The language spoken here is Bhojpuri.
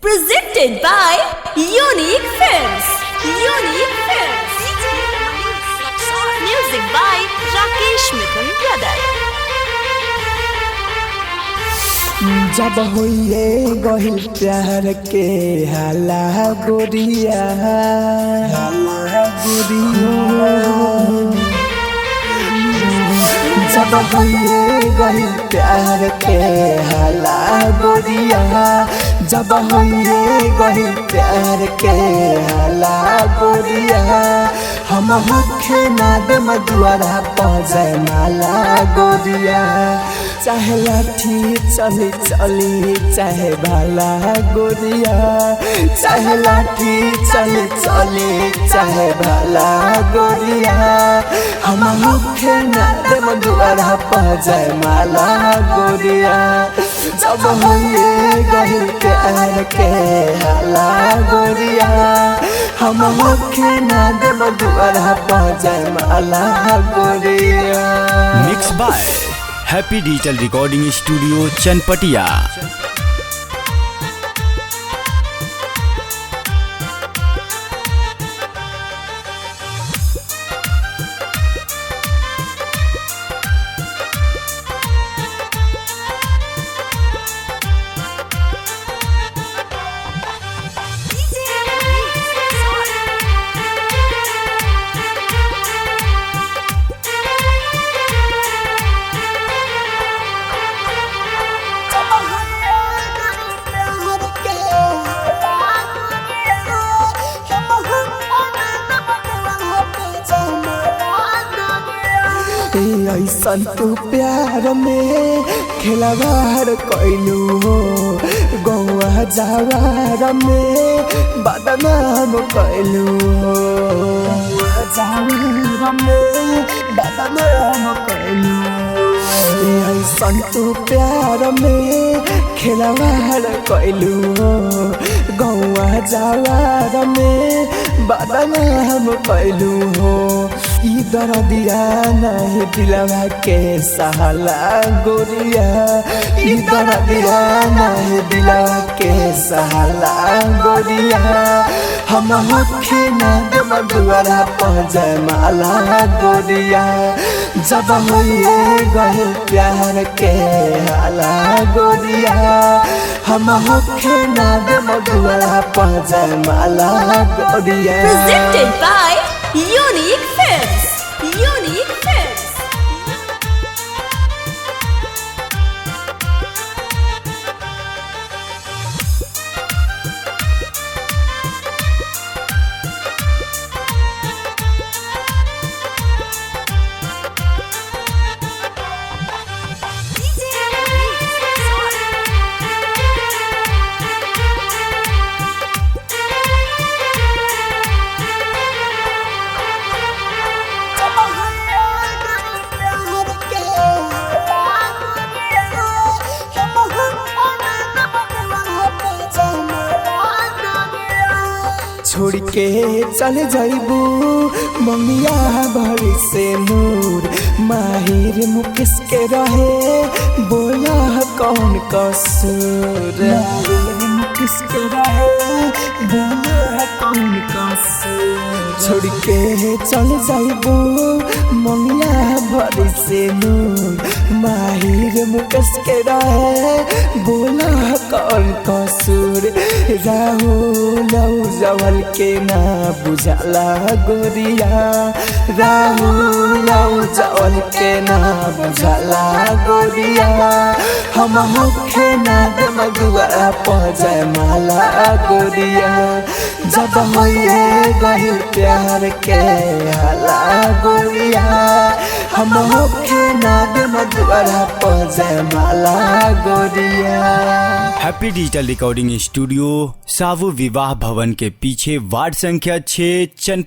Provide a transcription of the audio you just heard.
Presented by Unique Films. Unique Films. Music by Rakesh Mithun Brother. जब होइए गहिल प्यार के हाला गोरिया, हाला गोरिया। जब होइए गहिल प्यार के हाला गोरिया, जब होइए गहिल प्यार के हाला गोरिया, हम होखे नाद मधुआरा पहुँचे माला गोरिया। चाहे लाठी चली चली चाहे भाला गोरिया, चाहे लाठी चली चली चाहे भाला गोरिया, हम होखे नाद मधुआरा पहुँचे माला गोरिया। जब होइए गहिल प्यार के हाला गोरिया, हम होखे नाद मधुआरा पहुँचे माला गोरिया। Mix by happy digital recording studio Chanpatia. ऐसन तू प्यार में खेलवार कैलू हो, गौआ जावार में बदनाम कैलू हो, जावार में बदनाम कैलू। ऐसन तू प्यार में खेलवार कैलू हो, गौआ जावार में बदनाम कैलू हो। ई दरदिया नहीं दिलवा के सहाला गोरिया, ई दरदिया नहीं दिलवा के सहाला गोरिया, हम होखे नाद मधुआरा पहुँचे माला गोरिया। जब होइए गहिल प्यार के हाला गोरिया, हम होखे नाद मधुआरा पहुँचे माला गोरिया। Presented by Unique Films. Unique Films. छोड़ के चल जाइबू ममिया भरी से नूर, माहिर मुकेश के रहे बोला कौन कसूर, माहिर मुकेश के रहे बोला कौन कसूर। छोड़ के चल जाइबू ममिया भरी से नूर, माहिर मुकेश के रहे बोला कौन कसूर। राहुल जवल के ना बुझाला गोरिया, राहुल जवल के ना बुझाला गोरिया, हम होखे नाद मधुआरा पहुँचे माला गोरिया। जब होइए गहिल प्यार के हाला गोरिया, हम होखे नाद मधुआरा पहुँचे माला गोरिया। हैप्पी डिजिटल रिकॉर्डिंग स्टूडियो, सावु विवाह भवन के पीछे, वार्ड संख्या 6, चन